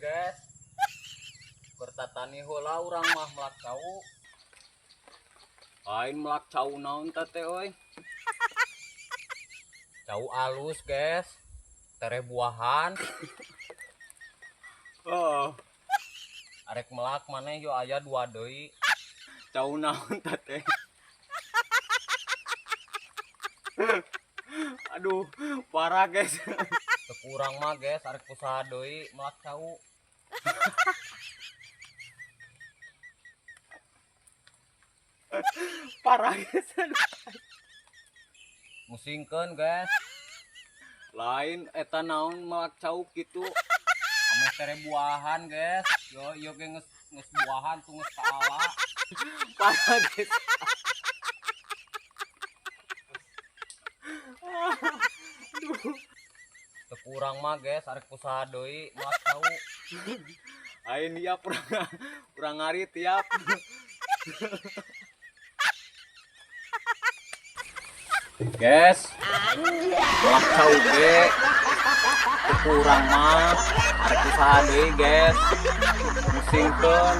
guys. Bertatani heula urang mah melak cau. Lain melak cau naon ta teh euy. Cau alus, guys. Tereh buahan. Oh, Arek melak maneh yo aya dua deui. Cau naon ta teh? Aduh, parah, guys. Teu kurang mah, guys, arek usaha deui melak cau. Parah, guys. Aduh. Musingkeun, guys. Lain eta naon melak cau kitu. Ameh tere buahan, guys. Yo yo ge geus geus buahan tuh geus kaala. Parah, guys. Aduh. Teu kurang mah, guys, arek usaha deui melak cau. Lain ieu urang ngarit tiap. Guys, melak cau ge teu kurang mah arek usaha deui, guys. Musingkeun.